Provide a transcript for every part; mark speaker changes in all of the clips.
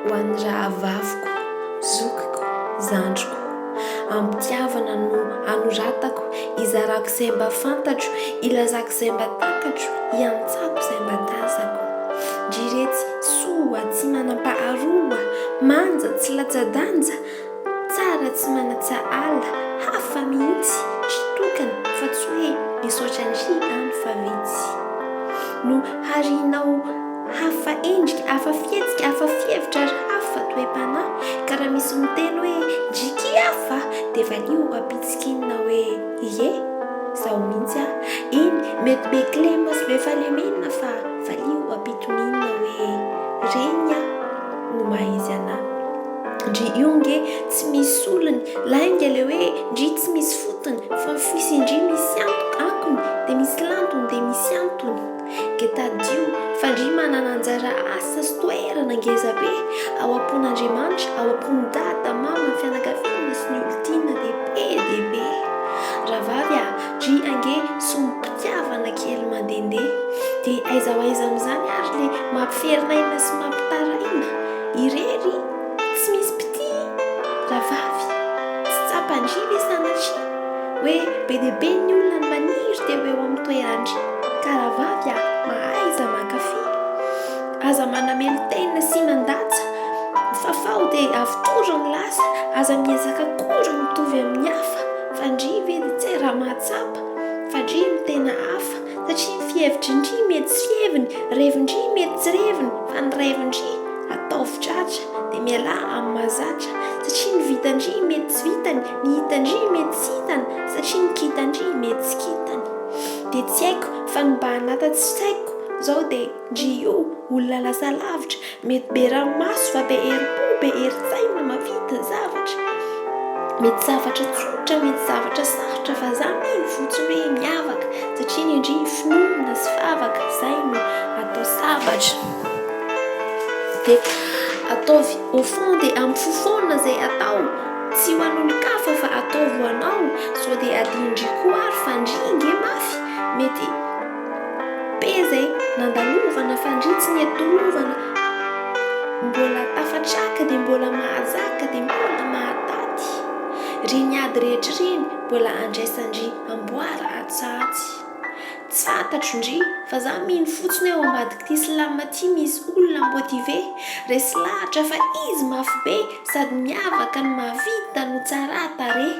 Speaker 1: Ho an'ny rahavaviko, zokiko, zandriko. Am-pitiavana no anoratako, izarako izay mba fantatro, ilazako izay mba takatro, iantsako izay mba tazako. Ndry retsy soa tsy manam-paharoa, manja tsy latsa-danja, Tsara tsy manan-tsahala, hafa mihitsy, tsy tokana fa tsy hoe misaotra an-dry any fa vitsy. No harinao hafa endrika, hafa fihetsika, hafa fihevitra ary hafa toe-panahy, ka raha misy miteny hoe ndry ki hafa dia valio am-pitsikiana hoe ie, izaho mihitsy aho. Eny, mety be kilema sy be fahalemena fa valio am-pitoniana hoe reny aho no maha izy anah. Ndry io nge tsy misy solony, lainga le hoe ndry tsy misy fotony fa ny fisian-dry misy akony de misy lantony de misy antony. Ke tadidio fa ndry manana anjara asa sy toerana ngeza be ao am-pon'Andriamanitra, ao am-pon'i dada, mama, ny fianakaviana sy ny olon-tiana de be de be. Rahavavy a, ndry ange sombim-pitiavana kely mandehandeha. De aiza ho aiza amin'izany ary le mampiferinaina sy mampitaraina? Irery tsy misy mpitia rahavavy tsy tsapan-dry ve sanatria hoe be dia be ny olona no maniry te ho eo amin'ny toeran-dry ka rahavavy a mahaiza mankafy aza manamelo-tena sy mandatsa fafao dia avotory ny lasa aza miezaka akory mitovy amin'ny hafa fa ndry ve dia tsy hay raha mahatsapa fa ndry no tena hafa Satria ny fihevitry-ndry mety tsy fiheviny, revin-dry mety tsy reviny, fa ny revin-dry ataovy tratra, dia mialà amin'ny mahazatra. Satria ny vitan-dry mety tsy vitany, ny hitan-dry mety tsy hitany, satria ny kintan-dry mety tsy kintany. Dia tsy haiko fa ny mba hanata tsy saiko zao dia ndry io olona lasa lavitra, Mety be ranomaso fa be herim-po, be herin-tsaina, mahavita zavatra. Mety zavatra tsotra, mety zavatra sarotra fa za mino fotsiny hoe miavaka satria ny ndry finoana sy vavaka zay no atao sabatra. De ataovy au fond de amin'ny fo foana zay atao, tsy ho an'olon-kafa fa ataovy ho anao, sao de adinondry koa ary fa ndry nge mafy, mety. Be zay nandalovana fa ndry tsy nety torovana Mbola tafatraka dia mbola mahazaka dia mbola mahataty Reny ady rehetra ireny mbola andraisan-dry amboara atsy sa atsy Tsy fantatro ndry fa za mino fotsiny hoe ao ambadik'ity slam ty misy olona motivé Resy lahatra fa izy mafy be sady miavaka no mahavita no tsara tarehy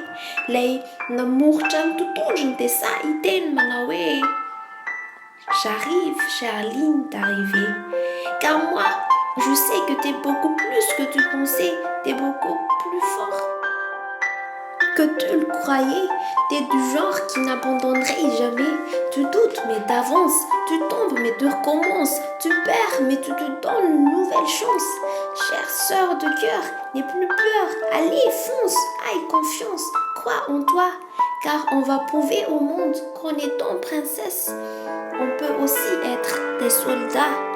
Speaker 1: Lay namoritra ny tontondrony dia sahy hiteny manao hoe J'arrive, Charline d'arriver Car moi, je sais que t'es beaucoup plus que tu pensais T'es beaucoup plus fort que tu le croyais T'es du genre qui n'abandonnerait jamais Tu doutes mais t'avances Tu tombes mais tu recommences Tu perds mais tu te donnes une nouvelle chance Chère sœur de cœur, n'aie plus peur Allez, fonce, aie confiance Crois en toi Car on va prouver au monde qu'en étant princesse On peut aussi être des soldats.